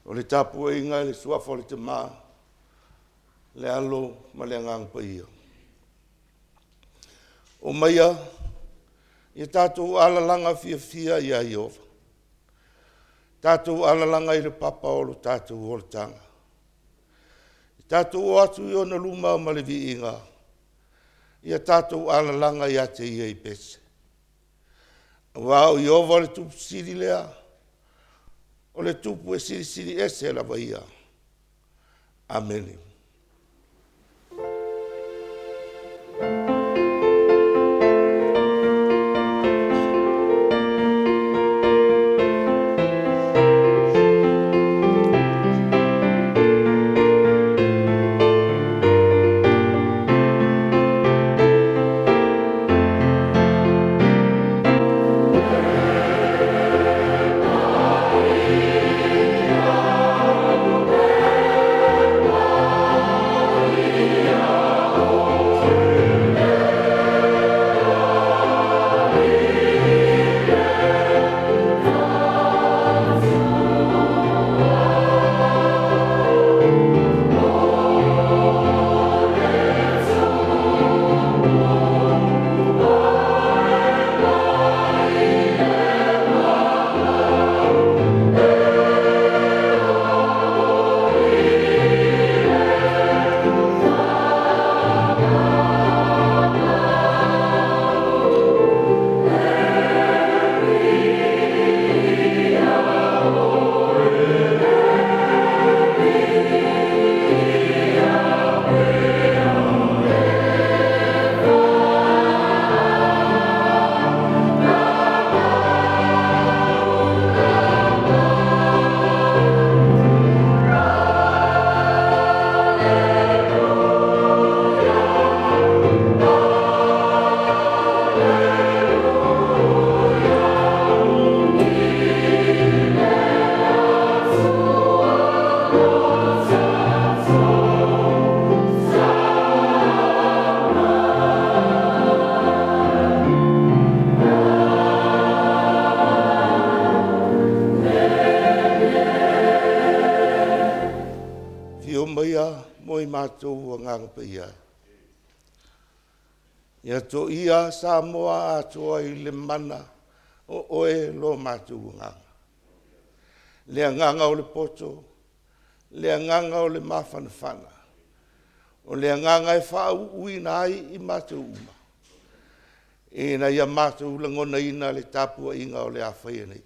O le tapuaiga i le Suafa o le Tama, le Alo ma le Agaga Paia. Omaia ia tatou alalaga fiafia ia Ieova, tatou alalaga i le papa o lo tatou olataga. Tatou o atu i ona luma ma le viiga, ia tatou alalaga ia te Ia i pese. Aua o Ieova le Tupu Sili lea, o le Tupu e Silisili Ese lava Ia. Amene. Afio maia mo i matou Agaga Paia e, ia toia Samoa atoa i le mana o Oe lo matou Agaga. Le agaga o le poto, le agaga o le mafanafana, o le agaga e faauuina ai i matou uma, ina ia matou lagonaina le tapuaiga o le a faia nei.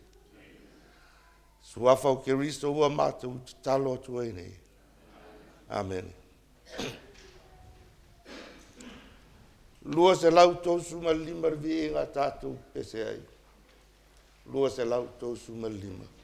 Suafa o Keriso ua matou tatalo atu ai nei. Amene. 235 le viiga tatou pepese ai. 235.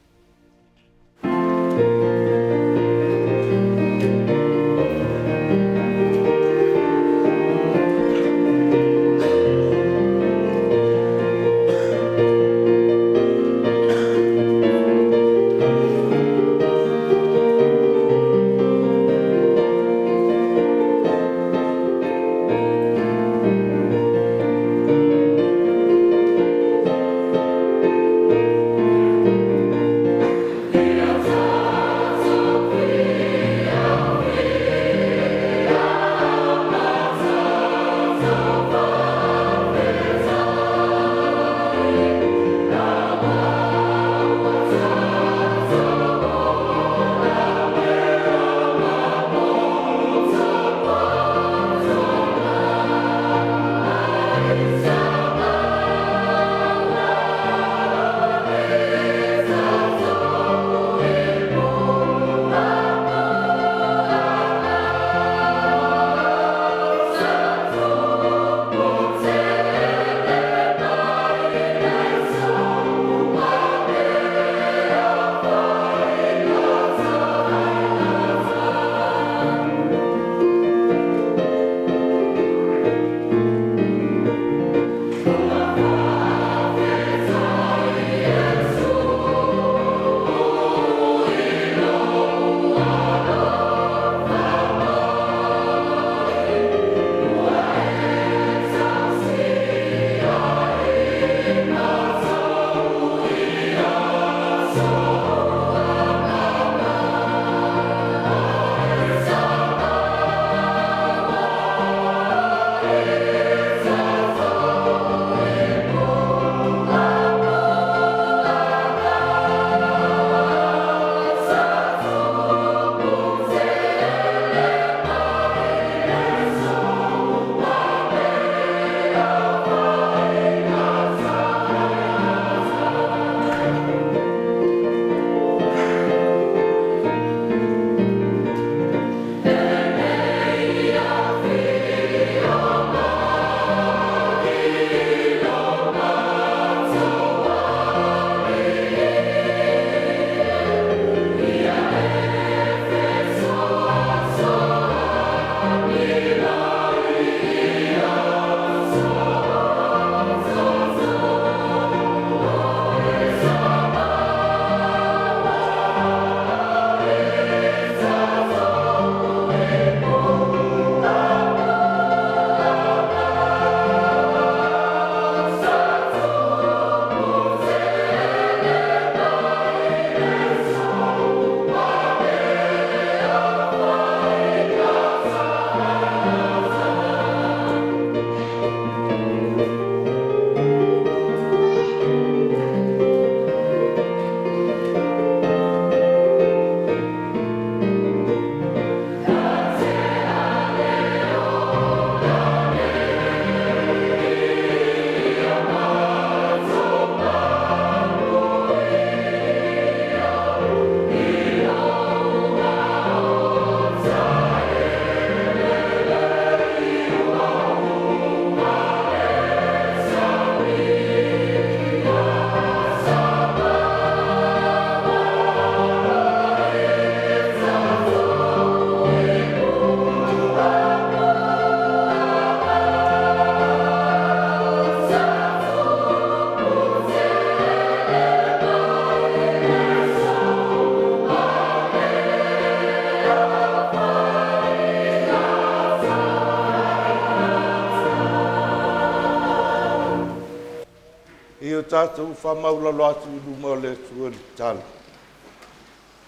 Tatou faamaulalo atu i luma o le Atua i le tatalo,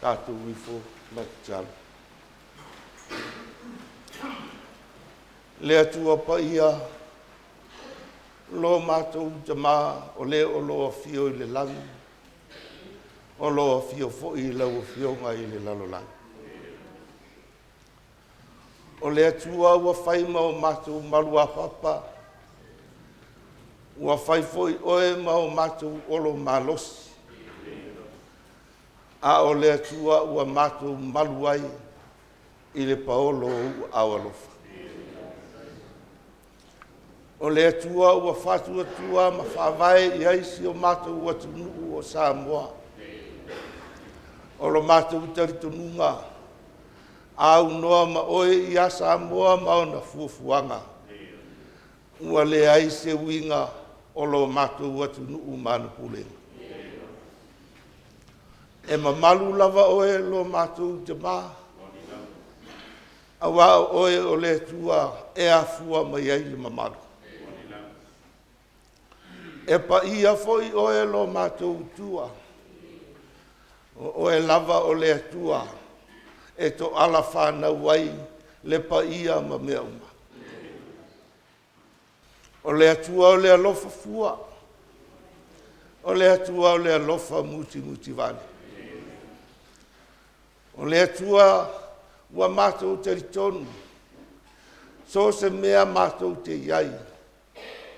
tatou ifo ma tatalo. Le Atua paia, lo matou Tamā o le o lo afio i le lagi, o lo afio foi lau Afioga i le lalolagi. O le Atua ua fai ma o matou maluapapa, ua fai foi oe ma o matou olo malosi, a o le Atua ua matou malu ai i le paolo o ou aao alofa. O le Atua ua faatuatua ma faavae i ai si o matou atunuu o Samoa. O lo matou talitonuga, a aunoa ma oe ia Samoa ma ona fuafuaga, ua leai se uiga o lo matou atunuu ma ana pulega. E mamalu lava oe lo matou Tamā, aua o oe o le Atua e afua mai ai le mamalu. E paia foi oe lo matou Atua, o oe lava o le Atua e toala fanau ai le paia ma mea uma. O le Atua o le alofa fua, o le Atua o le alofa mutimutivale, o le Atua ua matou talitonu, so o se mea matou te i ai,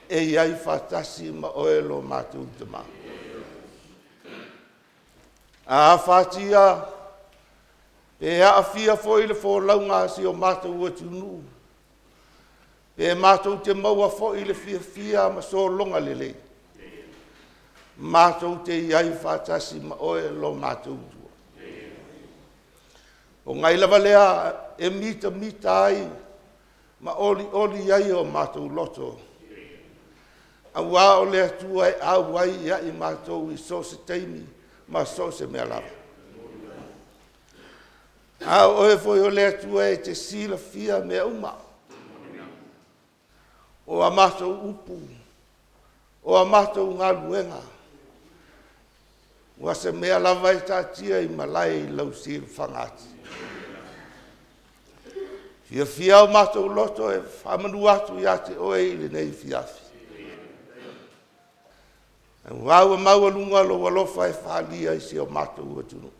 e i ai faatasi ma oe lo matou Tamā. A afatia pe aafia foi le folauga a si o matou atunuu, pe matou te maua foi le fiafia ma sologa lelei, matou te i ai faatasi ma oe lo matou Atua. O nai lava lea e mitamita ai ma olioli ai o matou loto, aua o le Atua e auai ia i matou i so o se taimi ma so o se mea lava. A o oe foi o le Atua e te silafia mea uma, o a matou upu, o a matou galuega, ua se mea lava e taatia i malae i lau silafaga atu. E fiafia o matou loto e faamanu atu ia te Oe i lenei afiafi, aua ua maualuga lou alofa e faaalia i si o matou atunuu.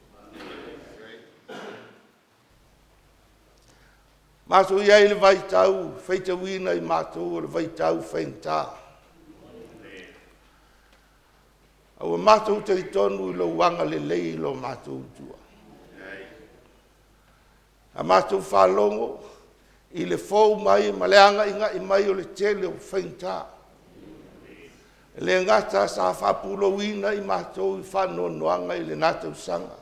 Matou i ai i le vaitau faitauina i matou o le vaitau faigata, ae ua matou talitonu i lou agalelei i lo matou Atua. A matou faalogo i le fou mai ma le agaigai mai o le tele o faigata, e le gata sa faapulou i matou i faanoanoaga i lena tausaga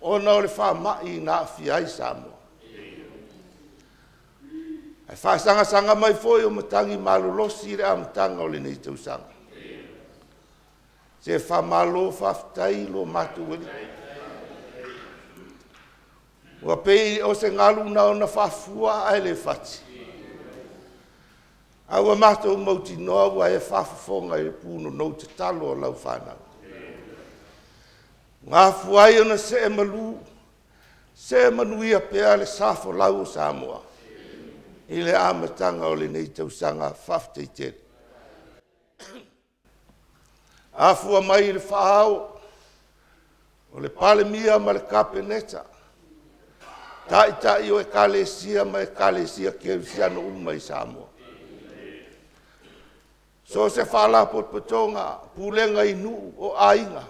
ona o le faamai na aafia ai Samoa, ae faasagasaga mai foi o matagi malolosi i le amataga o lenei tausaga. Se faamalo faafetai i lo matou Alii. Ua pei o se galu na ona faafua ae le fati, a ua matou mautinoa ua e faafofoga i le punonou tatalo a lau fanau, ua afua ai ona see malu, see manuia pea le sa folau o Samoa i le amataga o lenei tausaga. Faafetai tele. Afua mai i le faa-Ao, o le Palemia ma le Kapeneta, Taitai o Ekalesia ma Ekalesia Kerisiano uma i Samoa, so o se Faalapotopotoga, pulega i nuu o aiga,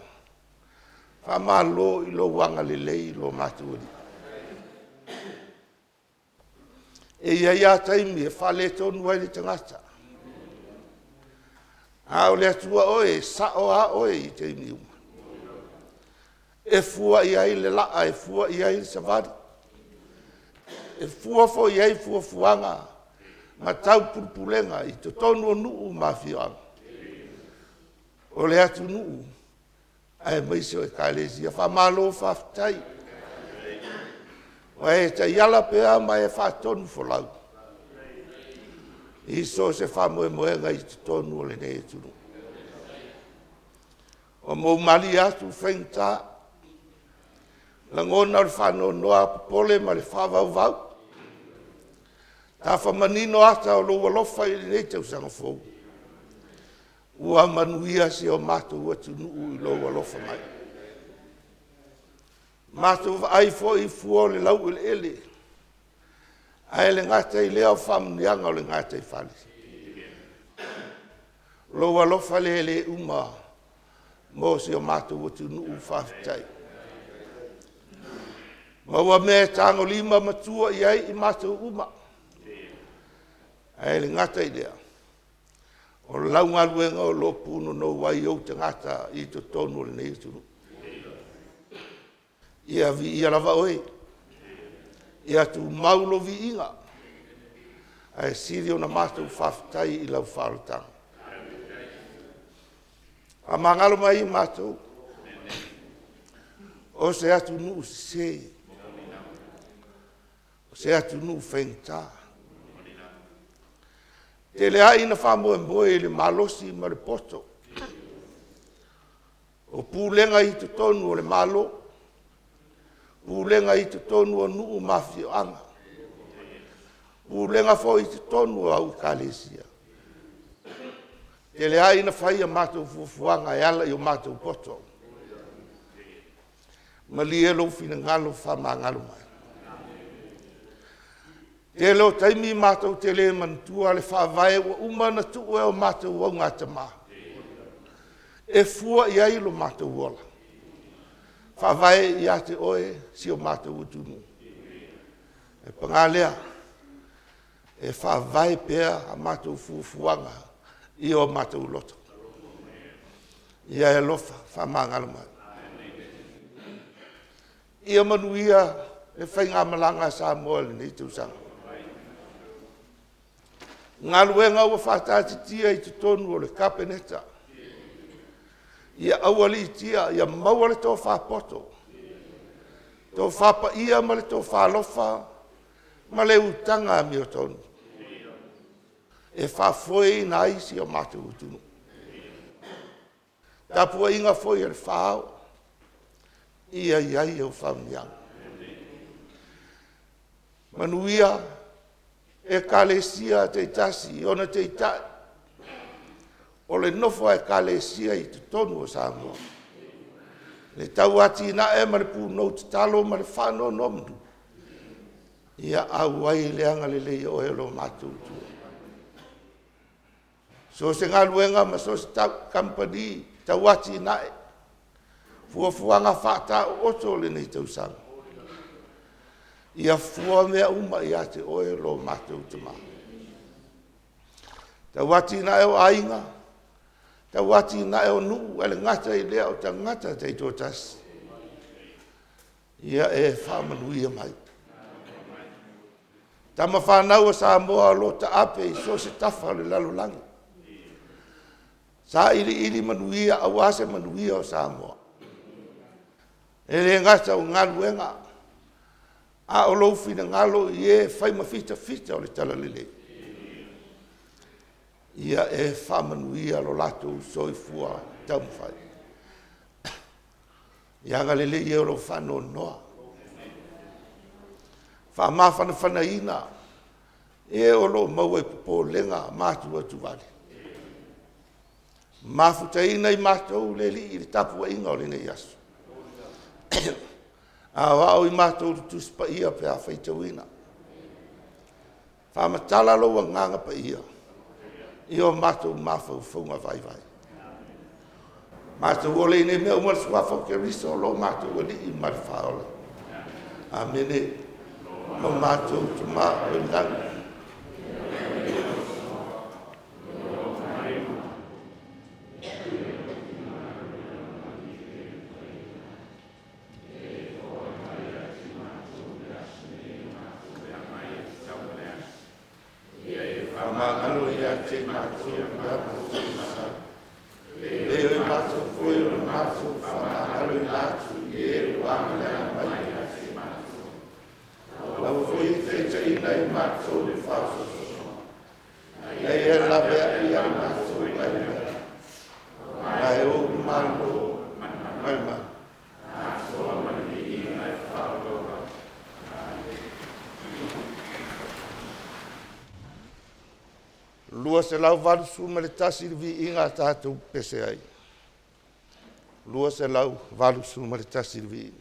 faamalo i lou agalelei i lo matou Alii. E i ai lava taimi e faaletonu ai le tagata, a o le Atua oe, e sao lava oe i taimi uma. E fua i ai le laa e fua i ai le savali, e fua foi i ai fuafuaga ma taupulepulega i totonu o nuu ma afioaga, o le atunuu aemaise o Ekalesia. Faamalo faafetai, ua e taiala pea ma e faatonufolau i so o se faamoemoega i totonu o lenei atunuu. Ua moumalie atu faigata, lagona o le faanoanoa, popole ma le faavauvau. Tafamanino ata o lou alofa i lenei tausaga fou, ua manuia si o matou atunuu i lou alofa mai. Matou vaai foi i fua o le laueleele, ae le gata i lea o faamanuiaga o le gataifale. Lou alofa lea e le uma mo si o matou atunuu, faafetai. Ma ua mea e tagolima matua i ai i matou uma, ae le gata i lea, o lau galuega o lo o punonou ai ou tagata i totonu o lenei atunuu. Ia viia lava oe, ia tumau lou viiga, ae sili ona matou faafetai i lau faaolataga. Faamagalo mai i matou o se atunuu sese, o se atunuu faigata, tele ai ina faamoemoe i le malosi ma le poto o pulega i totonu o le Malo, pulega i totonu o nuu ma afioaga, pulega foi i totonu o au Ekalesia. Tele ai ina fai a matou fuafuaga e ala i o matou poto. Malie lou finagalo faamagalo mai. Tele o taimi matou te le manatua le faavae ua uma ona tuu e o matou augatama e fua i ai lo matou ola, faavae ia te Oe si o matou atunuu. Ae paga lea, e faavae pea a matou fuafuaga i o matou loto. Ia e alofa faamagalo mai. Ia manuia le faigamalaga a Samoa i lenei tausaga. Galuega ua faataatitia i totonu o le Kapeneta, ia aualiitia, ia maua le tofa poto, tofa paia ma le tofa alofa ma le utaga amiotonu e faafoeina ai si o matou atunuu. Tapuaiga foi a le faa-ao, ia i ai au faamanuiaga. Manuia Ekalesia taitasi i ona taitai, o le nofo a Ekalesia i totonu o Samoa, le tauatiae ma le punou tatalo ma le faanonomanu, ia auai le agalelei o Oe lo matou Atua. So o se galuega ma so o se kamupani tau atinae, fuafuaga faataoto o lenei tausaga, ia fua mea uma ia te Oe lo matou Tama. Tau atinae o aiga, tau atinae o nuu, ae le gata i lea o tagata taitoatasi, ia e faamanuia mai. Tama fanau a Samoa o lo o taape i so o se tafa o le lalolagi, sailiili manuia aua se manuia o Samoa. E le gata o galuega, a o lou finagalo i e fai ma fitafita o le talalelei, ia e faamanuia lo latou soifua taumafai. Ia agalelei e o lo o faanoanoa, faamafanafanaina e o lo o maua i popolega ma atuatuvale, mafutaina i matou le Alii i le tapuaiga o lenei aso, aoao i matou le Tusi Paia pe a faitauina, faamatala lou Agaga Paia i o matou mafaufauga vaivai. Matou ola i nei mea uma i le Suafa o Keriso o lo matou Alii ma le Faaola. Amene. Lo matou Tama oi le lagi, Faamagalo ia te i matou pe a matou sala, e pei o i matou foi o le matou faamagaloina atu i e ua agaia mai ia te i matou. Aua foi e te taitaiina i matou i le faaosoosoga, a ia laveai ia i matou mai le mea. Aua e Ou le Malo, 281 le viiga a tatou pepese ai. 281 le viiga.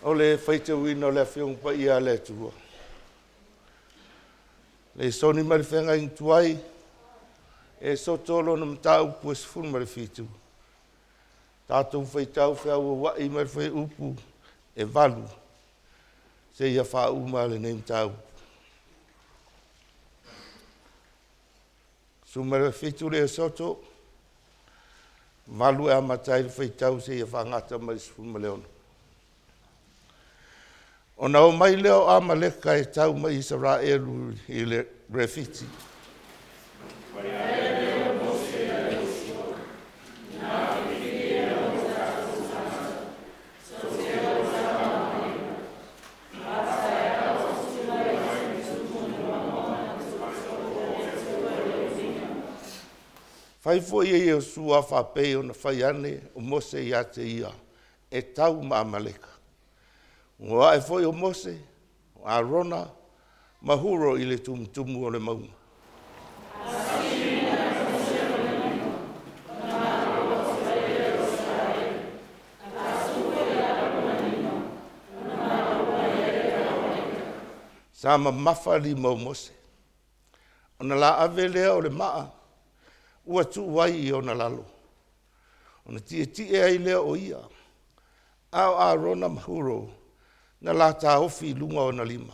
O le faitauina o le Afioga Paia a le Atua, le Soni ma le Feagaiga tuai, e soto lona mataupu e 17, tatou faitau feauauai mai le fuaiupu e 8 seia faauma lenei mataupu. 17 le Esoto, 8 e amata ai le faitau seia faagata mai le 16. Ona o mai lea o Amaleka e tau mai Isaraelu i le Refiti. Fai foi e Iosua faapei ona fai ane o Mose ia te ia e tau ma Amaleka. Ua ae foi o Mose, o Arona ma Huro i le tumutumu o le mauga. Sa mamafa lima o Mose, ona laave lea o le maa ua tuu ai i ona lalo, ona tietie ai lea o ia, a o Arona ma Huro na la taofi i luga o ona lima,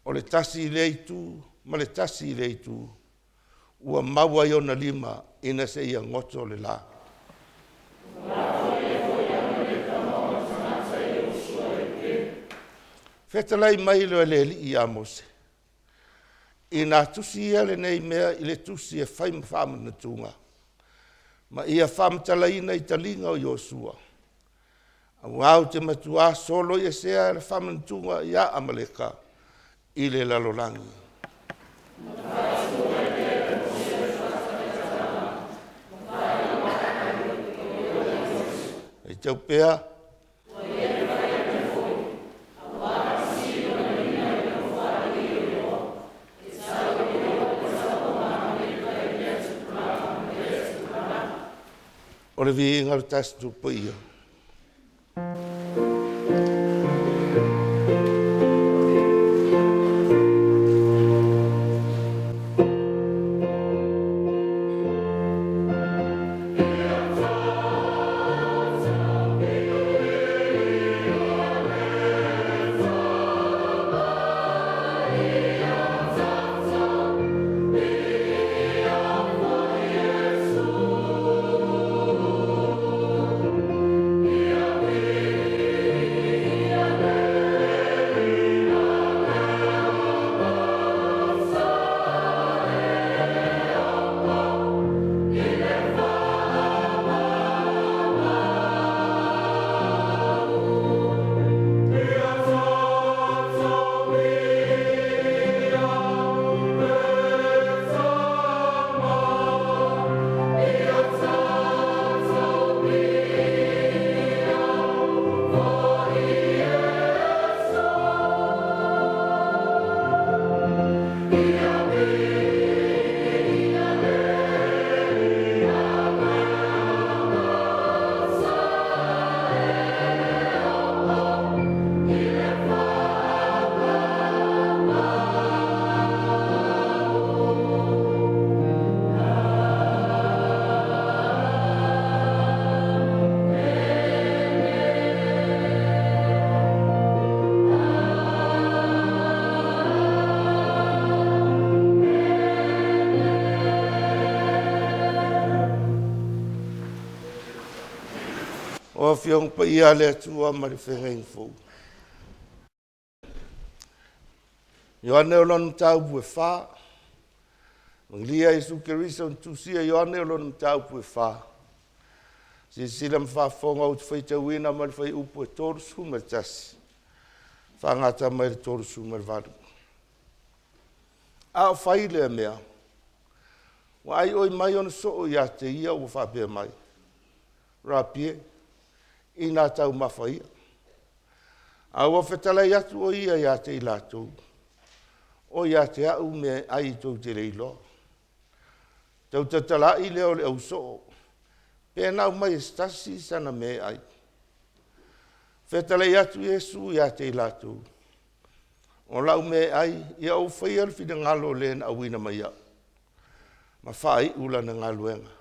o le tasi i lea itu ma le tasi i lea itu, ua mau ai ona lima ina seia goto le la. Fetalai mai le Alii ia Mose, ina tusi ia lenei mea i le tusi e fai ma faamanatuga, ma ia faamatalaina i taliga o Iosua. Auā ou te matuā soloiesea le faamanatuga ia Amaleka i le lalolagi. Faitau pea. O le viiga o le Tasi Tupu Paia. O Afioga Paia a le Atua ma le Feagaiga Fou. Ioane o lona mataupu e 4, Agilia Iesu Keriso na tusia e Ioane o lona mataupu e 4. Silasila ma faafofoga ou te faitauina mai le fuaiupu e 31 faagata mai le 38. A o fai lea mea, ua aioi mai ona soo ia te ia ua faapea mai, Rapi e, i nā taumafa ia. A ua fetalai atu o ia ia te i latou, o ia te a'u mea e ai tou te le iloa. Tau tatalaa'i lea o le ausoo, pe na aumai e se tasi sana mea e ai. Fetalai atu Iesu ia te i latou, o lau mea e ai, ia ou faia le finagalo o le na auina mai au, ma faaiu lana galuega.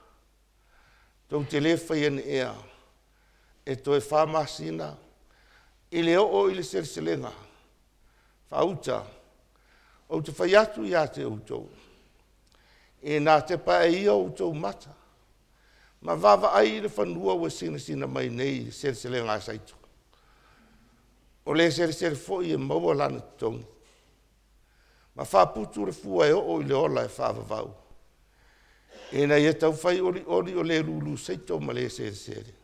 Tou te le fai ane ea, e toe 4 masina i le oo i le seleselega faauta? Ou te fai atu ia te outou, ina tepa ae ia o outou mata ma vaavaai i le fanua ua sinasina mai nei i le seleselega a saito. O le selesele foi e maua lana totogi ma faaputu le fua e oo i le ola e faavavau, ina ia taufai olioli o le lulu saito ma le selesele.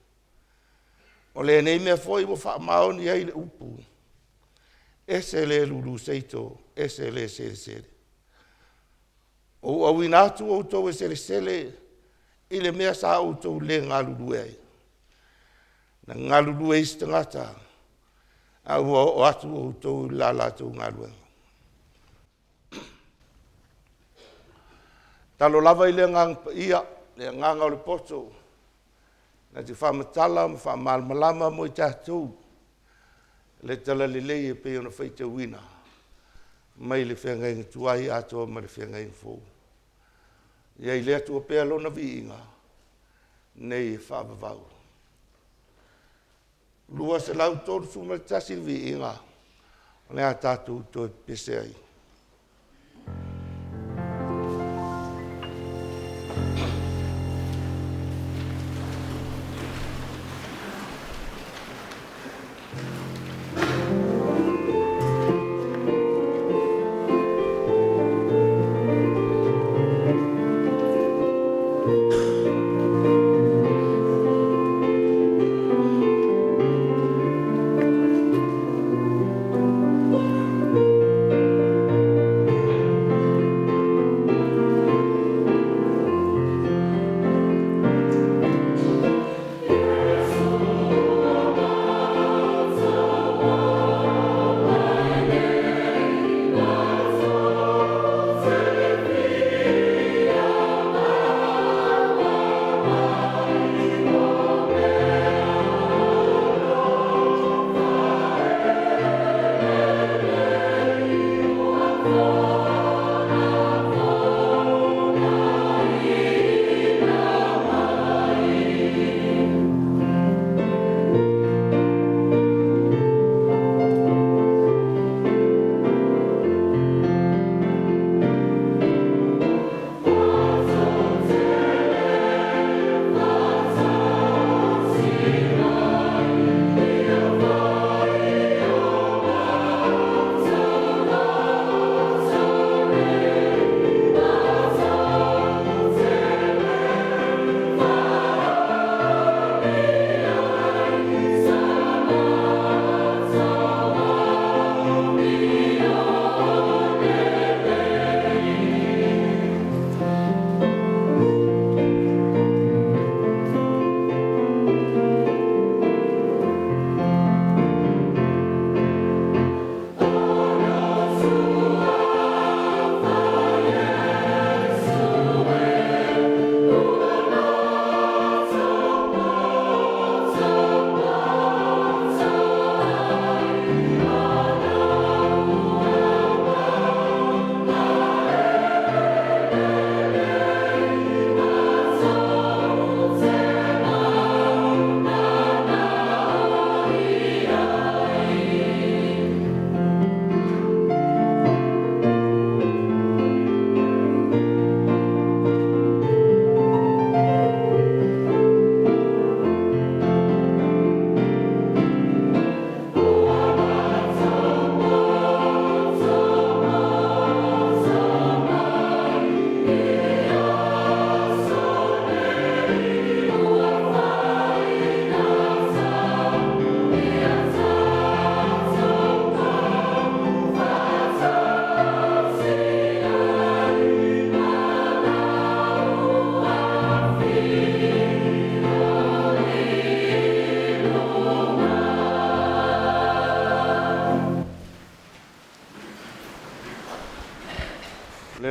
O lenei mea foi ua faamaoni ai le upu, ese le lulu saito, ese le selesele. Ua ou auina atu outou e selesele i le mea sa outou le galulue ai. Na galulue isi tagata, a ua oo atu outou i la latou galuega. Tatalo lava i le Agaga Paia, le agaga o le poto, na te faamatala ma faamalamalama mo i tatou le Talalelei e pei ona faitauina mai le Feagaiga Tuai atoa ma le Feagaiga Fou. Ia i le Atua pea lona viiga nei e faavavau. 231 le viiga o le a tatou toe pepese ai.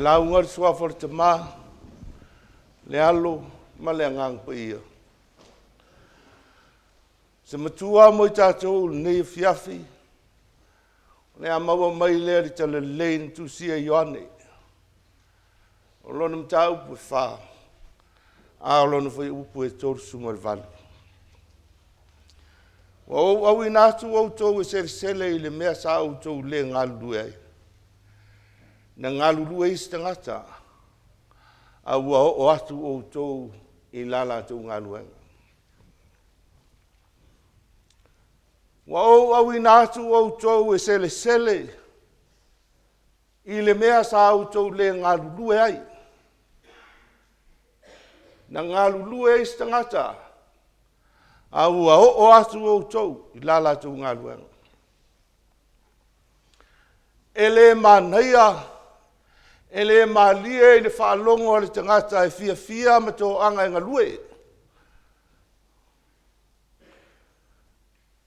lauga i le Suafa o le Tama, le Alo ma le Agaga Paia. Se matua mo i tatou i lenei afiafi, o le a maua mai lea i le Talalelei na tusia e Ioane. O lona mataupu e 4, a o lona fuaiupu e 38. Ua ou auina atu outou e selesele i le mea sa outou le galulue ai. Na galulue isi tagata, a ua oo atu outou i la latou galuega. Ua ou auina atu outou e selesele i le mea sa outou le galulue ai. Na galulue isi tagata, a ua oo atu outou i la latou galuega. E le manaia, e le malie i le faalogo a le tagata e fiafia ma toaga e galue.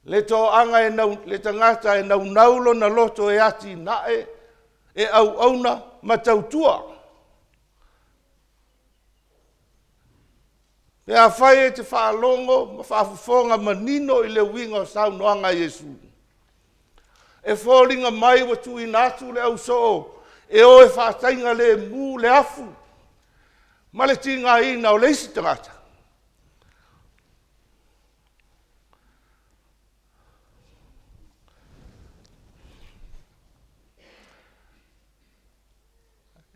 Le toaga e le tagata e naunau lona loto e atinae, e auauna ma tautua. Pe afai e te faalogo ma faafofoga manino i le uiga o saunoaga a Iesu, e foliga mai ua tuuina atu le ausoo e o e faataigalemu le afu ma le tigaina o le isi tagata.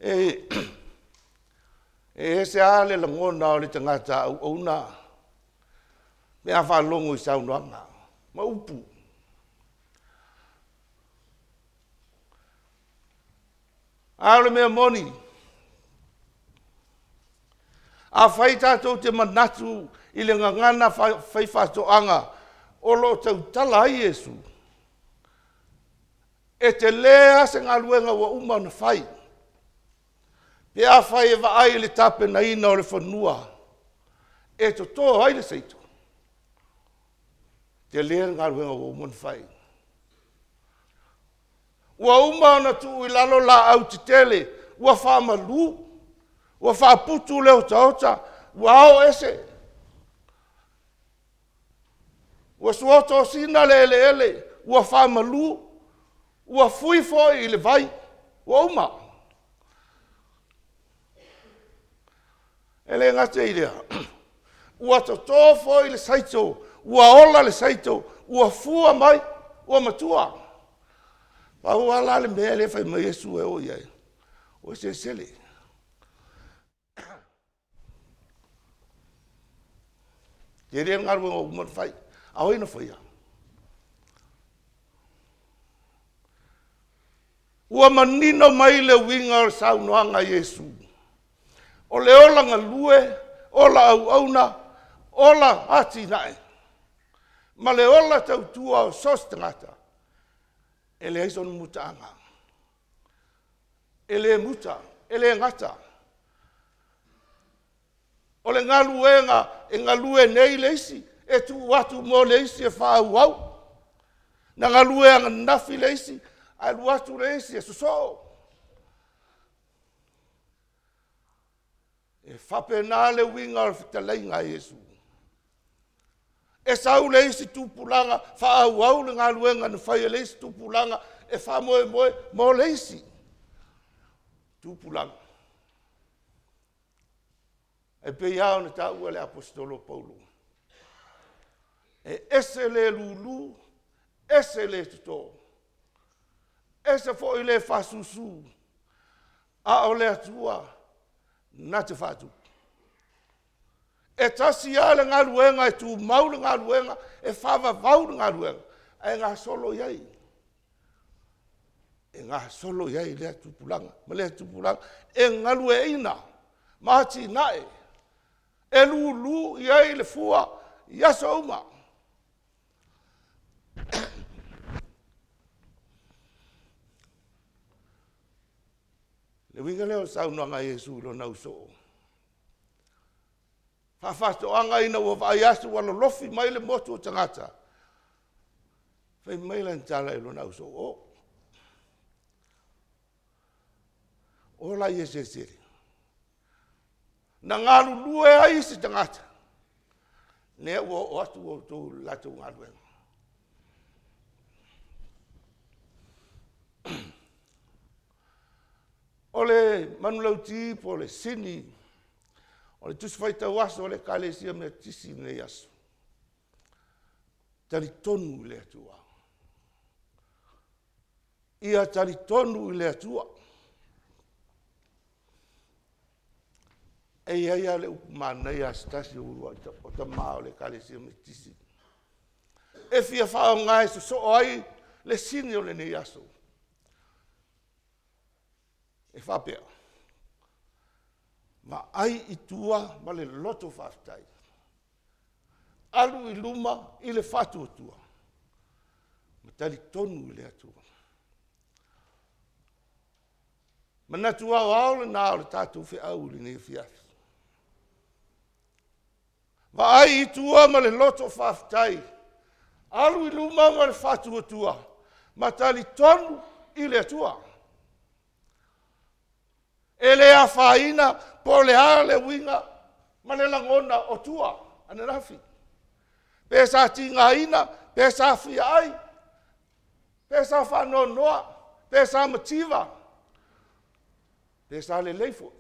E ese lava le lagona o le tagata auauna pe a faalogo i saunoaga ma upu. A o le mea moni, afai tatou te manatu i le gagana faifaatoaga o lo o tautala ai Iesu, e tele lava se galuega ua uma ona fai pe afai e vaai i le tapenaina o le fanua e toto ai le saito. E tele le galuega ua uma ona fai. Ua uma ona tuu i lalo laau tetele ua faamalu, ua faaputu le otaota, ua ao ese, ua suotosina le eleele, ua faamalu, ua fui foi i le vai, ua uma. E le gata i lea, ua toto foi le saito, ua ola le saito, ua fua mai, ua matua. Pau lava la le mea lea e fai mai Iesu e o i ai, o e selesele. E tele le galuega ua uma ona fai. A o ai na faia? Ua manino mai le uiga o le saunoaga a Iesu, o le ola galue, ola auauna, ola atinae, ma le ola tautua o so o se tagata, e leai sona mutaaga. E le muta, e le gata. O le galuega e galue nei le isi, e tuu atu mo le isi e faaauau. Na galue ananafi le isi, ae alu atu le isi e sosoo. E faapena le uiga o le fetalaiga a Iesu. E sau le isi tupulaga faaauau le galuega na fai e le isi tupulaga e faamoemoe mo le isi tupulaga. E pei lava ona taua e le Aposetolo o Paulo, e ese le lulu, ese le toto, ese foi le fasusu, a o le Atua na te faatupu. E tasi lava le galuega, e tumau le galuega, e faavavau le galuega, ae gasolo i ai, e gasolo i ai lea tupulaga ma lea tupulaga e galueaiina ma atinae, e lulu i ai le fua i aso uma. O le uiga lea o le saunoaga a Iesu i lona ausoo, faa-faatoaga ina ua vaai atu ua lolofi mai le motu o tagata, fai mai lana tala i lona ausoo, “O.” Ola ia selesele. Na galulue ai isi tagata, lea ua oo atu outou i le latou galuega. O le manulauti po o le sini o le Tusi Faitau Aso a le Ekalesia Metotisi i lenei aso, talitonu i le Atua. Ia talitonu i le Atua. E i ai lava le upu manaia a se tasi o tama o le Ekalesia Metotisi e fia faaaoga e sosoo ai le sini o lenei aso, e faapea, vaai i tua ma le loto faafetai, alu i luma i le faatuatua ma talitonu i le Atua. Manatu aoao lena o le tatou feau i lenei afiafi. Vaai i tua ma le loto faafetai, alu i luma ma le faatuatua, ma talitonu i le Atua. E le afaina po o le a le uiga ma le lagona o tua ananafi, pe sa tigaina, pe sa fia ai, pe sa faanoanoa, pe sa mativa, pe sa lelei foi.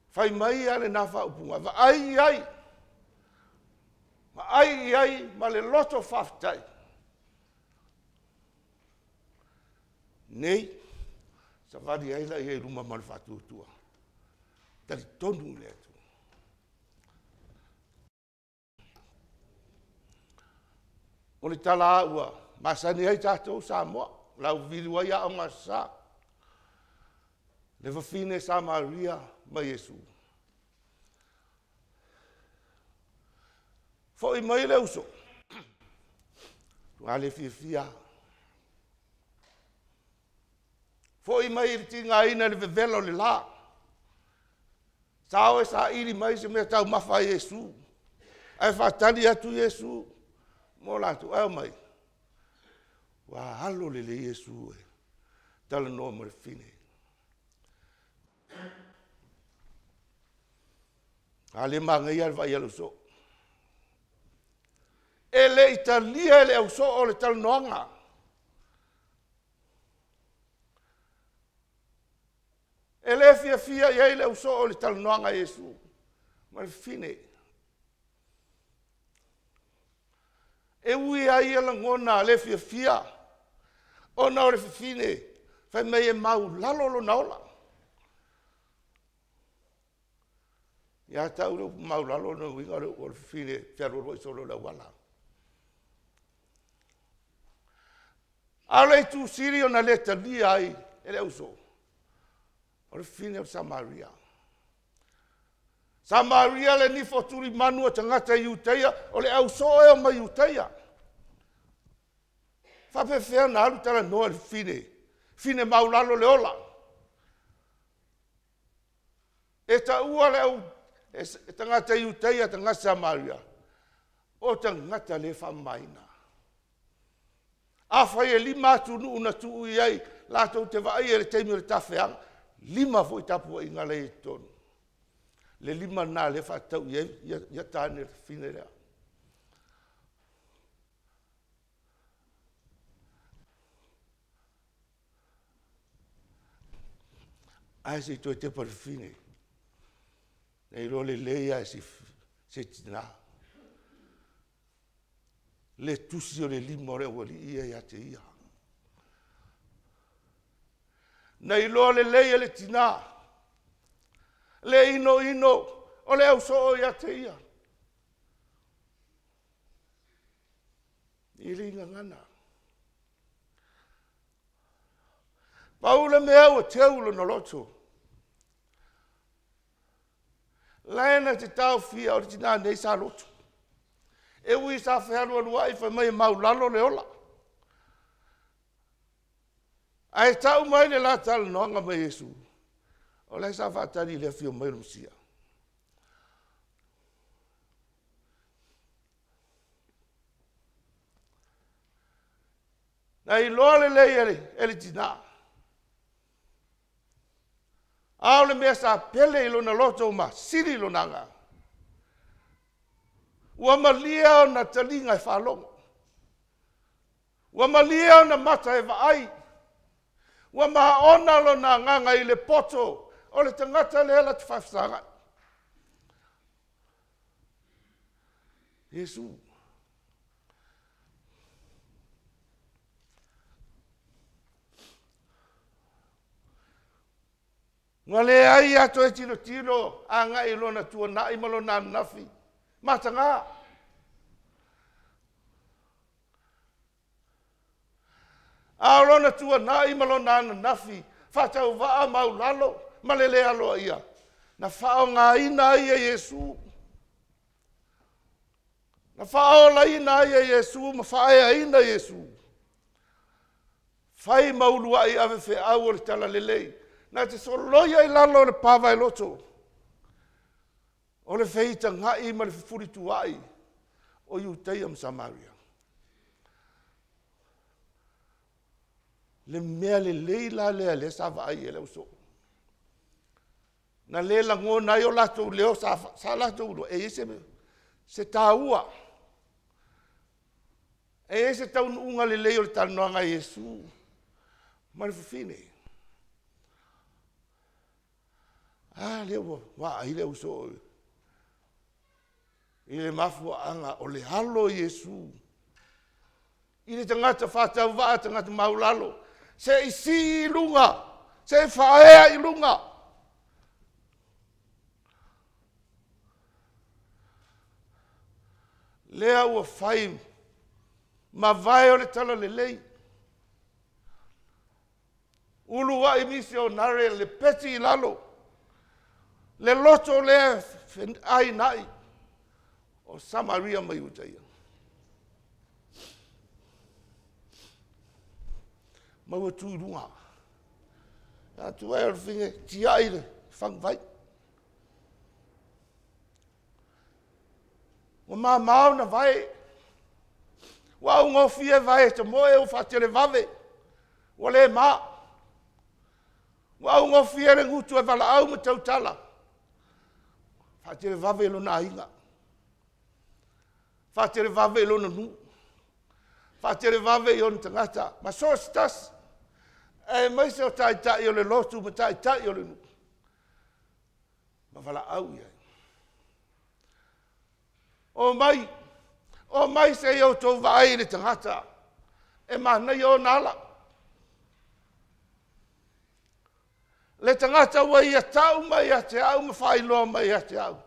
Fai mai a lena faaupuga, vaai i ai, vaai i ai ma le loto faafetai. Nei, savali ai lea i luma ma le faatuatua, talitonu i le Atua. O le tala lava ua masani ai tatou Samoa, lauliliu ai Aoga Aso Sa, le fafine Samaria ma Iesu. Foi mai le uso, matua le fiafia lava. Foi mai i le tigaina i le vevela o le la, sa o e saili mai se meataumafa a Iesu, ae faatali atu Iesu mo latou, ae omai ua alo lelei Iesu e talanoa ma le fafine. A lea e manaia lava le vaai a le ausoo. E le i talia e le ausoo le talanoaga. E le fiafia i ai le ausoo i le talanoaga a Iesu ma le fafine. E ui lava ia lagona le fiafia ona o le fafine fai mai e maulalo lona ola. Ia te au le upu maulalo o lona uiga o le fafine e fealualuai solo i le auala. A o le itu sili ona le talia ai e le ausoo, o le fafine o le Samaria. Samaria le nifo tulimanu a tagata Iutaia, o le ausoo e omai Iutaia. E faapefea ona alu talanoa i le fafine, fafine maulalo le ola. E taua e tagata Iutaia, tagata Samaria, o tagata le faamamaina. Afai e 5 atunuu na tuu i ai latou te vaaia i le taimi o le tafeaga, e 5 foi tapuaiga la e i ai i totonu. Le 5 lena o lea e faatatau i ai ia tane a le fafine lea. Ae se i toe tepa i le fafine, na iloa lelei lava e se tina le tusi o le lima o le aualii ia ia te ia. Na iloa lelei e le tina le inoino o le ausoo ia te ia. E le i gagana. Pau le mea ua teu i lona loto, la e na te taofia o le tina nei sa lotu. E ui sa fealualuai fai mai e maulalo le ola, ae tau mai le la talanoaga ma Iesu, o la e sa faatali i le afio mai o le Mesia. Na iloa lelei e le tina. A o le mea sa pele i lona loto ma sili i lona agaga, ua malie ona taliga e faalogo, ua malie ona mata e vaai, ua maona lona agaga i le poto o le tagata lea la te faafesagai. Iesu. Ua leai lava toe tilotilo agai i lona tuanai ma lona ananafi mataga. A o lona tuanai ma lona ananafi faatauvaa maualalo ma le le aloaia na faaaogaina ai e Iesu, na faaolaina ai e Iesu ma faaeaina Iesu, fai ma uluai avefeau o le talalelei na te soloia i lalo o le pa vaeloto o le feitagai ma le fefulituaai o Iutaia ma Samaria. Le mea lelei la lea lea sa vaai i ai le ausoo, na le lagona ai o latou leo sa latou iloa e i ai se taua, e i ai se taunuuga lelei o le talanoaga a Iesu ma le fafine. A lea ua vaai le ausoo i le mafuaaga o le alo o Iesu i le tagata faatauvaa, tagata maualalo, se i sii i luga, se i faaea i luga. Lea ua fai ma vae o le talalelei, uluai misionare le peti i lalo le loto lea feainai o Samaria ma Iutaia. Ma ua tu i luga. Atu ai o le fafine tiai le faguvai. Ua mama ona vae, ua augofie vae e tamoe ua faatelevave ua le ma. Ua augofie le gutu e valaau ma tautala, faatelevave i lona aiga, faatelevave i lona nuu, faatelevave i ona tagata ma so o se tasi, aemaise o taitai o le lotu ma taitai o le nuu ma valaau i ai. Omai, omai se i outou vaai i le tagata e manaia ona ala, le tagata ua ia tau mai ia te au ma faailoa mai ia te au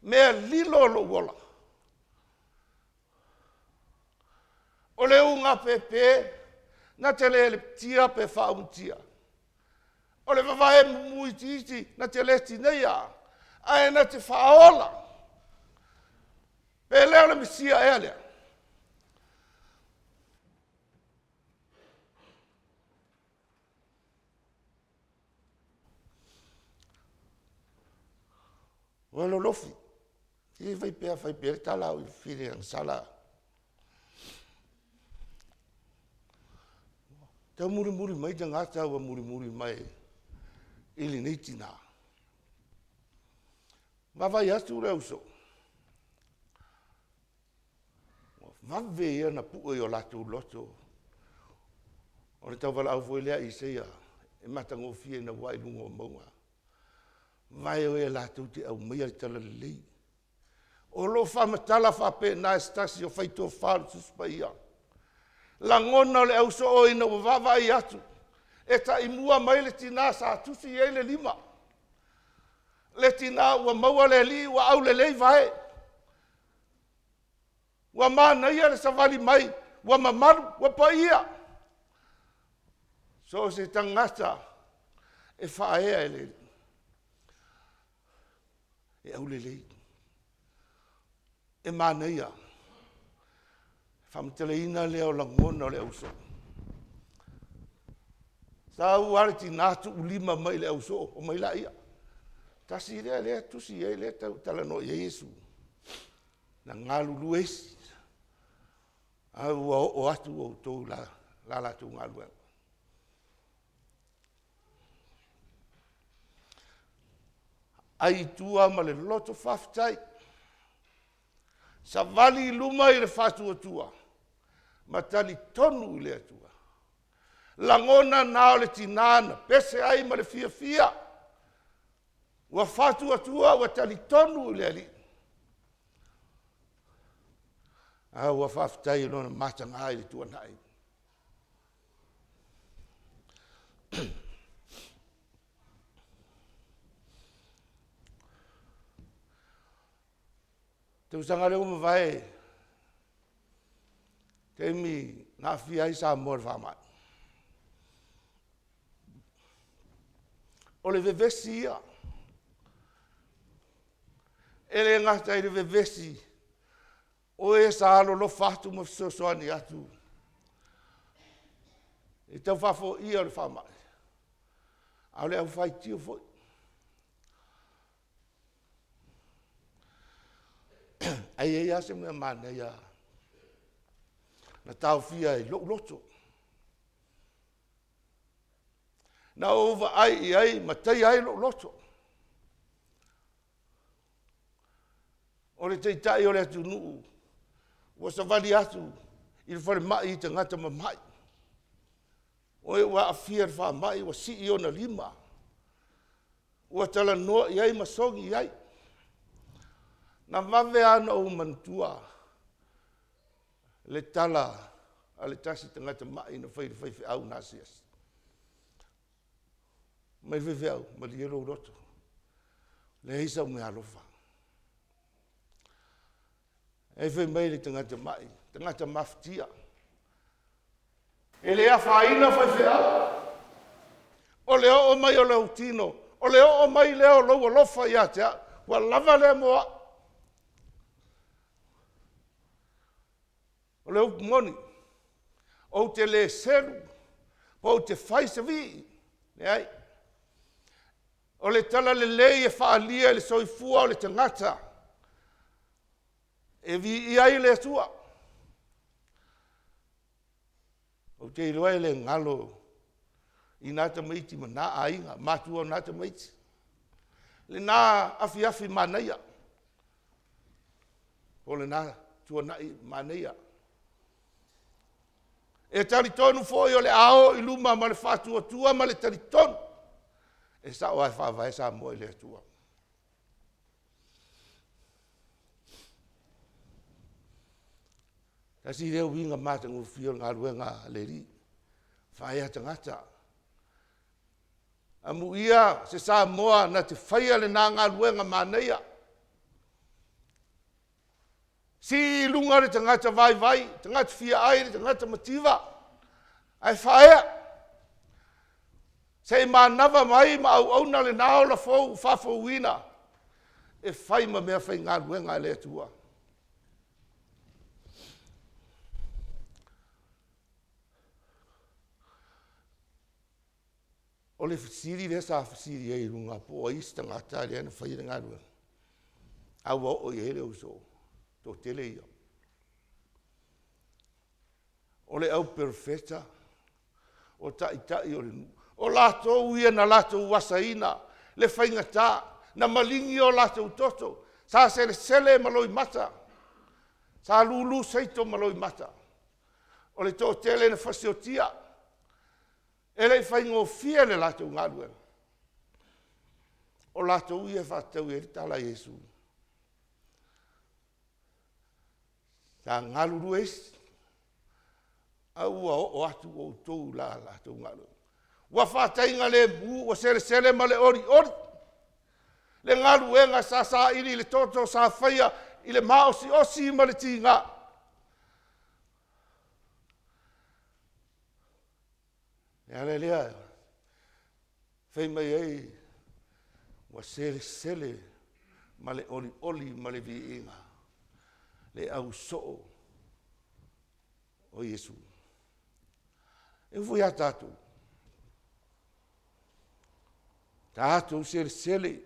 mea lilo o lou ola. O le ugapepe na te le lepetia pe faaumatia, o le vavae mumu itiiti na te le tineia, ae na te faaola. Pe le o le Mesia ea lea? Ua lolofi. Se fai pea fai pea le tala a o i agasala. Taumulimuli mai tagata ua mulimuli mai i lenei tina. Vaavaai atu le ausoo, ua vave ia ona pue i o latou loto o le tauvalaau foi lea a Isaia e matagofie ina ua ae i luga o mauga, vae o e latou te aumaia le talalelei. O lo o faamatala faapena e se tasi o fai-tofa o le Tusi Paia, lagona o le ausoo ina ua vaavaai atu e taimua mai le tina sa tusi i ai le lima, le tina ua maua le Alii ua aulelei vae, ua manaia le savali mai, ua mamalu, ua paia. So o se tagata e faaea e le Alii, e aulelei, e manaia. Faamatalaina lea o lagona o le ausoo. Sau lava le tina tuulima mai i le ausoo, omai laia. Tasi lea lea e tusi i ai, lea e talanoa i ai Iesu. Na galulue isi, ae ua oo atu outou i la latou galuega. Ai i tua ma le loto faafetai. Savali i luma i le faatuatua ma talitonu i le Atua. Lagona na o le tinā na pese ai ma le fiafia. Ua faatuatua, ua talitonu i le Alii. A ua faafetai i lona mataga i le tuanai. Tausaga lea ua mavae, taimi na aafia ai Samoa i le faamai. O le vevesi ia, e le gata i le vevesi o e sa alolofa atu ma fesoasoani atu i tau faafoia o le faamai, a o le aufaitio foi. Ae i ai lava se mea manaia na taofia ai lou loto, na ou vaai i ai ma taia ai lou loto. O le Taitai o le atunuu ua savali atu i le falemai i tagata mamai, o e ua aafia i le faamai, ua sii ona lima, ua talanoa i ai ma sogi i ai. Na vave lava ona ou manatua le tala a le tasi tagata mai na fai i le faifeau na asiasi. Fai mai le faifeau, malie lou loto, e leai sau meaalofa. Ae fai mai le tagata mai, tagata mafatia, e le afaina faifeau. O le oo mai o lou tino, o le oo mai lea o lou alofa ia te au, ua lava lea mo au. O le upu moni, ou te le selu, ou te fai se vii, leai. O le talalelei e faaalia i le soifua o le tagata e viia ai le Atua. Ou te iloa e le galo i na tamaiti ma na aiga, matua o na tamaiti, lena afiafi manaia, o lena tuanai manaia. E talitonu foi o le a o i luma ma le faatuatua ma le talitonu, e sao lava e faavae Samoa i le Atua. Tasi lea uiga matagofie o le galuega a le Alii, faaea tagata. Amuia se Samoa na te faia lena galuega manaia. Sii i luga le tagata vaivai, tagata fiaai, le tagata mativa, ae faaea. Se i manava mai ma auauna lena ola fou faafouina e fai ma mea faigaluega a le Atua. O le fesili lea sa fesili ai i luga po o ai isi tagata lea na faia le galuega, a ua oo i ai le ausoo, toatele ia. O le au perofeta, o taitai o le nuu, o latou ia na latou asaina le faigata, na maligi o latou toto, sa selesele ma loimata, sa lulu seito ma loimata. O le toatele na fasiotia, e le i faigofie le latou galuega. O latou ia e faatatau i ai le tala a Iesu. Sa galulue isi, a ua oo atu outou i la latou galuega. Ua faataigalemu, ua selesele ma le olioli le galuega sa saili i le toto, sa faia i le maosiosi ma le tiga. O le ala lea e fai mai ai, ua selesele ma le olioli ma le viiga le ausoo o Iesu. E oo foi ia tatou, tatou selesele i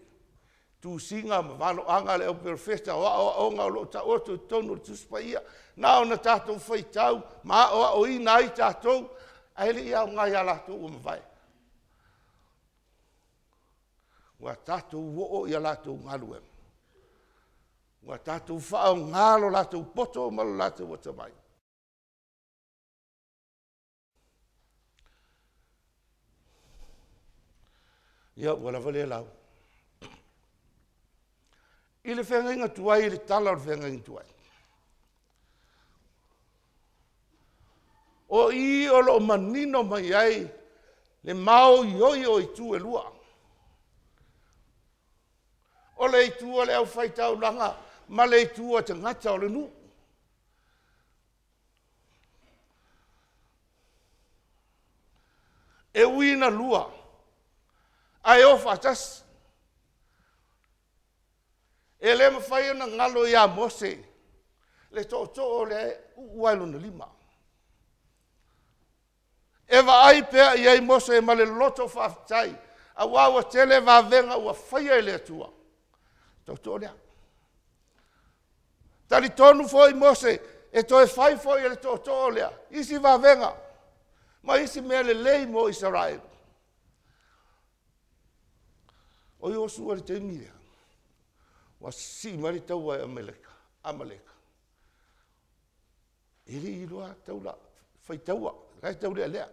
tusiga ma valoaga a le au perofeta, o aoaoga o lo o taoto i totonu o le Tusi Paia, na ona tatou faitau ma aoaoina ai tatou, ae le i aoga ia latou ua mavae. Ua tatou oo i a latou galuega. Ua tatou faaaoga lo latou poto ma lo latou atamai. Ia, ua lava lea lauga. I le feagaiga tuai i le tala o le feagaiga tuai, o i o lo o manino mai ai le maoioi o itu e lua. O le itu a le aufaitaulaga ma le itu a tagata o le nuu. E ui ina lua, ae o faatasi. E le mafai ona galo ia Mose le tootoo o le uu lava i lona lima. E vaai pea i ai Mose ma le loto faafetai, aua ua tele vavega ua faia e le Atua. Tootoo lea. Talitonu foi Mose e toe fai foi e le tootoo lea isi vavega ma isi mea lelei mo Isaraelu. O Iosua i le taimi lea, ua sisii mai le taua e Amaleka, Amaleka. E le i iloa taula, faitaua, la e taulealea.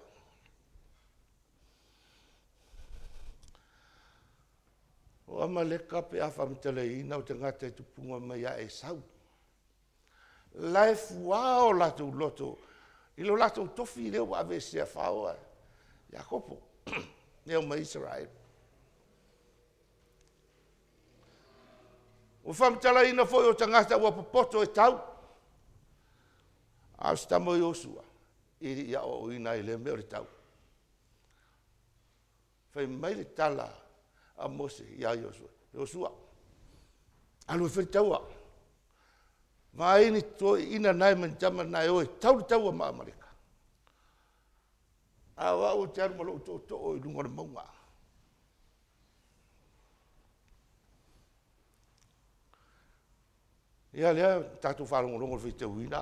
O Amaleka pe a faamatalaina o tagata e tupuga mai ia Esau, la e fua o latou loto i lo latou tofi lea ua aveesea, faoa e Iakopo lea ua omai ai Isaraelu. Ua faamatalaina foi o tagata ua popoto e tau, a o si tama o Iosua e le i aoaoina i lea mea o le tau. Fai mai le tala a Mose ia Iosua, Iosua, alu e fai le taua, vaai ni toeaiina na ma ni tama na e o e tau le taua ma Amaleka, a o au ou te alu ma lou tootoo i luga o le mauga. Ia lea tatou faalogologo i le faitauina.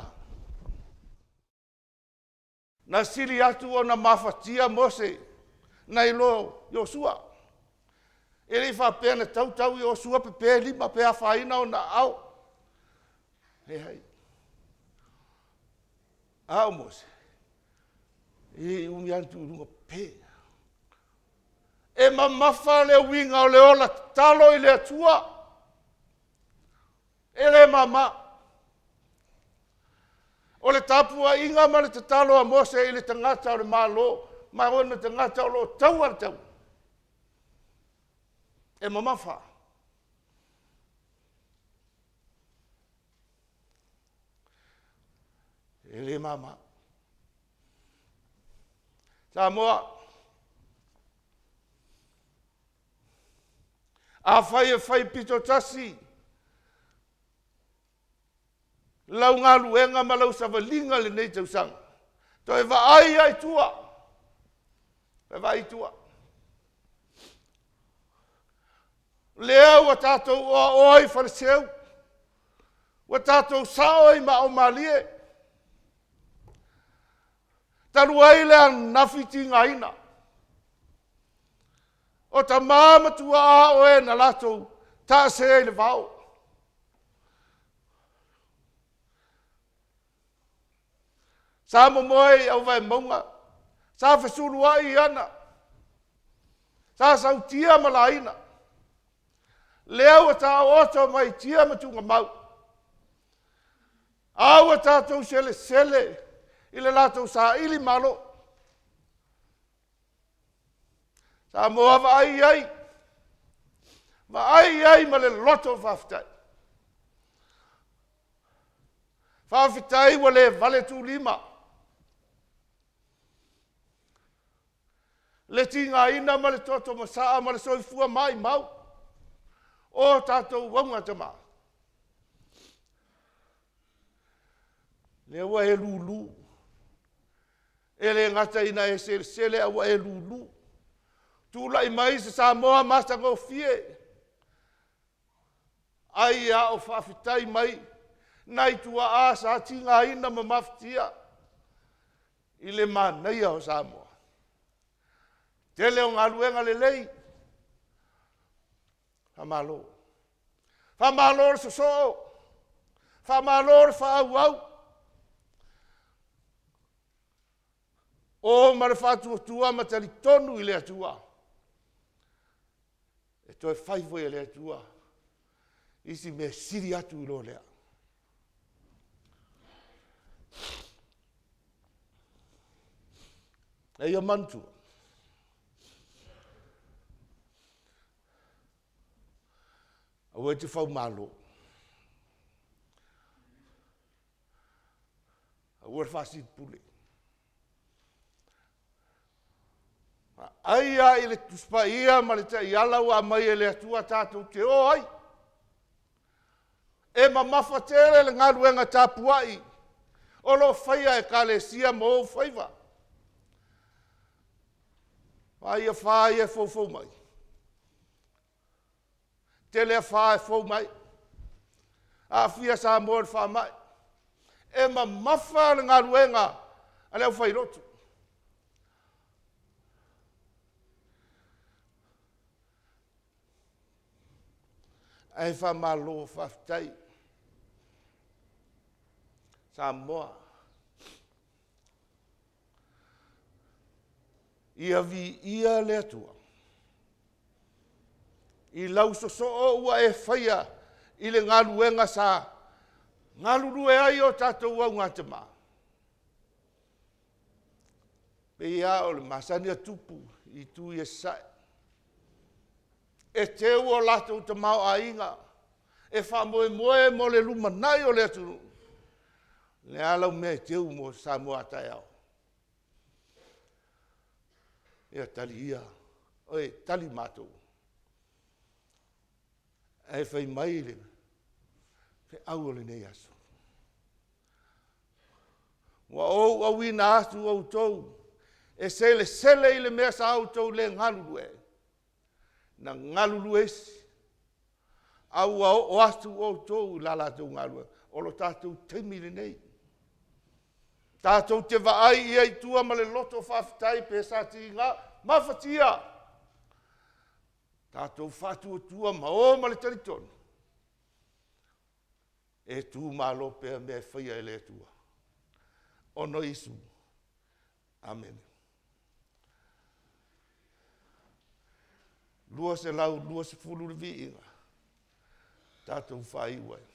Na sili atu ona mafatia Mose nai lo Iosua. E le i faapea na tau tau Iosua pepe lima pe afaina ona aao. Leai. A o Mose, e le i umi lava na tuu i luga pepe. E mamafa le uiga o le ola tatalo i le Atua. E le mama. O le tapuaiga ma le tatalo a Mose i le tagata o le Malo ma ona tagata o lo o taua le taua. E mamafa. E le mama. Samoa, afai e fai pito tasi lau galuega ma lau savaliga i lenei tausaga, toe vaai lava i tua, toe vaai i tua. Lea ua tatou oaoa i Faleseu, ua tatou sao i maa o malie, talu ai le anafi tigaina. O tama ma tuaa o e na latou taasea i le vao. Sa momoe i auvaemauga, sa fesuluai i ana, sa sautia ma laina. Lea ua taooto mai tia ma tugamau. A ua tatou selesele i le latou saili malo. Samoa vaai i ai, vaai i ai ma le loto faafetai. Faafetai ua le vale tuulima le tigaina ma le toto masaa ma le soifua maumau o tatou augatama. Lea ua e lulu, e le gata ina e selesele a ua e lulu. Tulai mai se Samoa matagofie, ai a o faafetai mai nai tuaa sa tigaina ma mafatia i le manaia o Samoa. Tele o galuega lelei. Faamalo. Faamalo le sosoo, faamalo le faaauau. O ma le faatuatua ma talitonu i le Atua, e toe fai foi e le Atua isi mea sili atu i lo lea. A ia manatua, aua e te faumalo, aua le faasilipule. Vaai lava i le Tusi Paia ma le taiala ua aumai e le Atua tatou te o ai. E mamafa tele le galuega tapuai o lo o faia e Ekalesia ma ou faiva. Vaai afa ia e foufou mai, tele afa e fou mai, aafia Samoa i le faamai. E mamafa le galuega a le aufailotu. Ae faamalo faafetai Samoa. Ia viia le Atua i lau sosoo ua e faia i le galuega sa galulue ai o tatou augatama. E pei lava ona masani ona tupu i itu ia i Sasae, e teu o latou tamaoaiga e faamoemoe mo le lumanai o le atunuu. O le a lau mea e teu mo Samoa a taeao? Ia tali ia, oi tali matou. Ae fai mai le feau o lenei aso, “Ua ou auina atu outou e selesele i le mea sa outou le galulue ai, na galulue isi, a ua oo atu outou i la latou galuega.” O lo tatou taimi lenei. Tatou te vaai i ai i tua ma le loto faafetai pe sa tiga, mafatia. Tatou faatuatua ma o ma le talitonu e tumalo pea mea e faia e le Atua ona o Iesu. Amene. E 220 le viiga, tatou faaiu ai.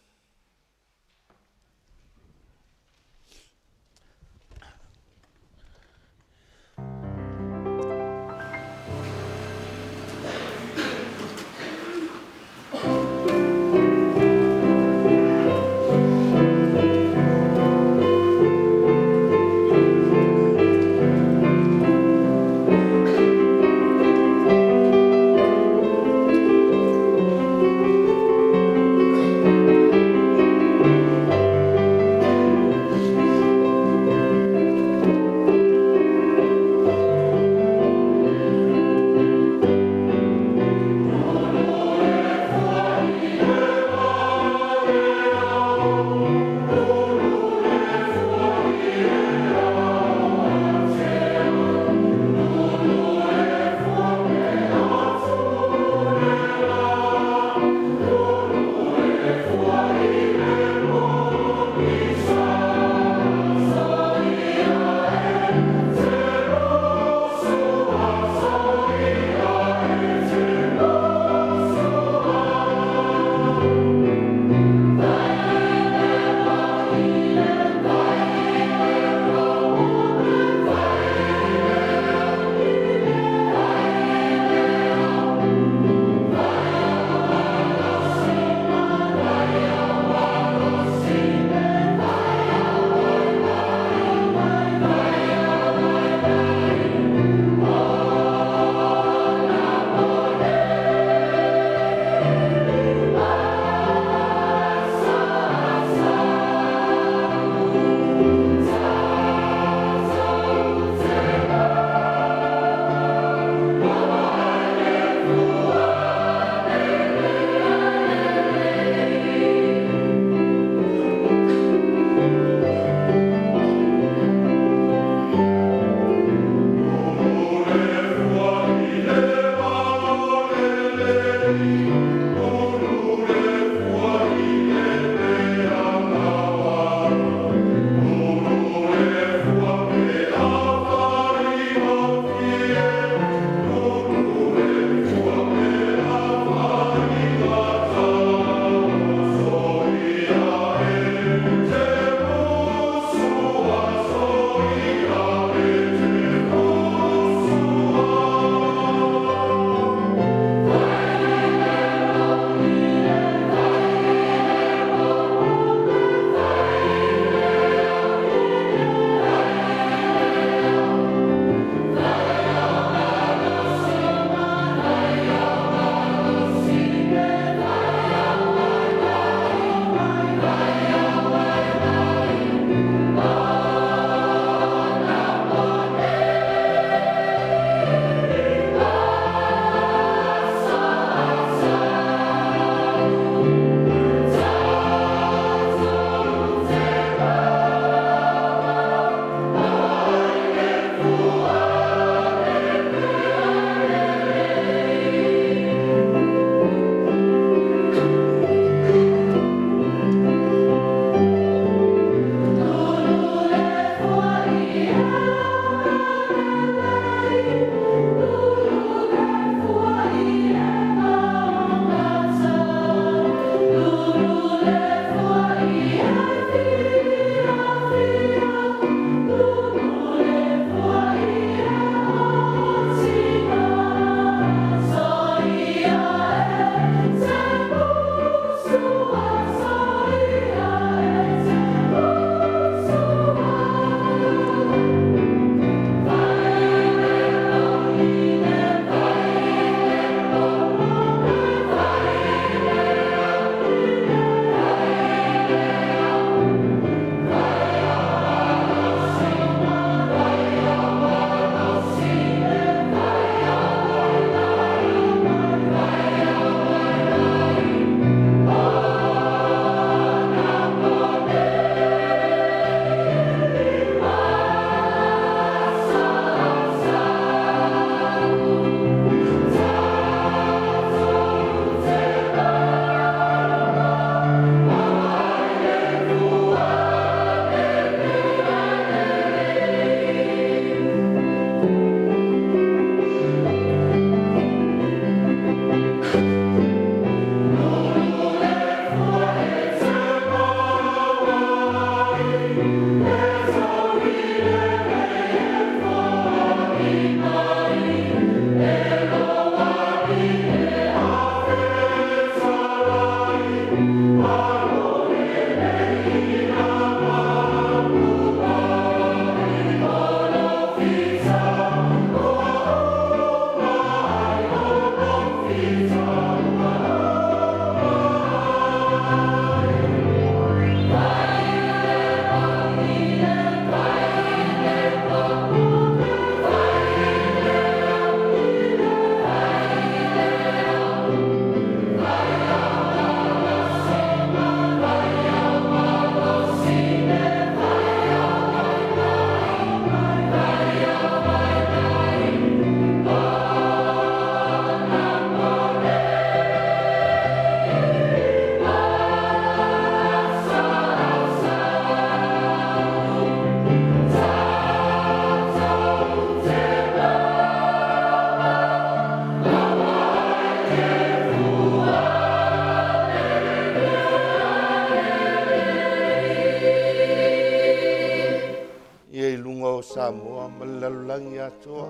Samoa ma le lalolagi atoa.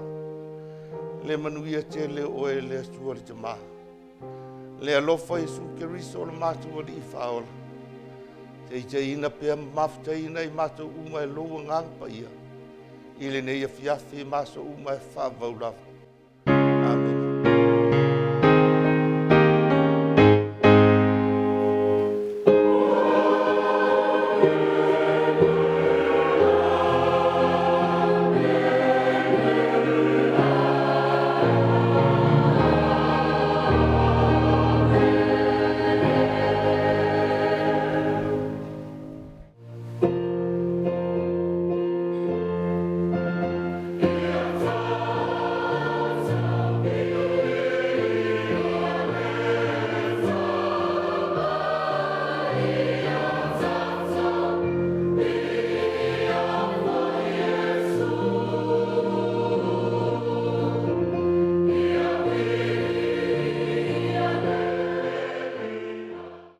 Le manuia tele o oe le Atua le Tamā. Le alofa Iesu Keriso o le matou Alii Faaola. Taitaiina pea ma mafutaina i matou uma e lou agaga paia i lenei afiafi ma aso uma e faavavau lava.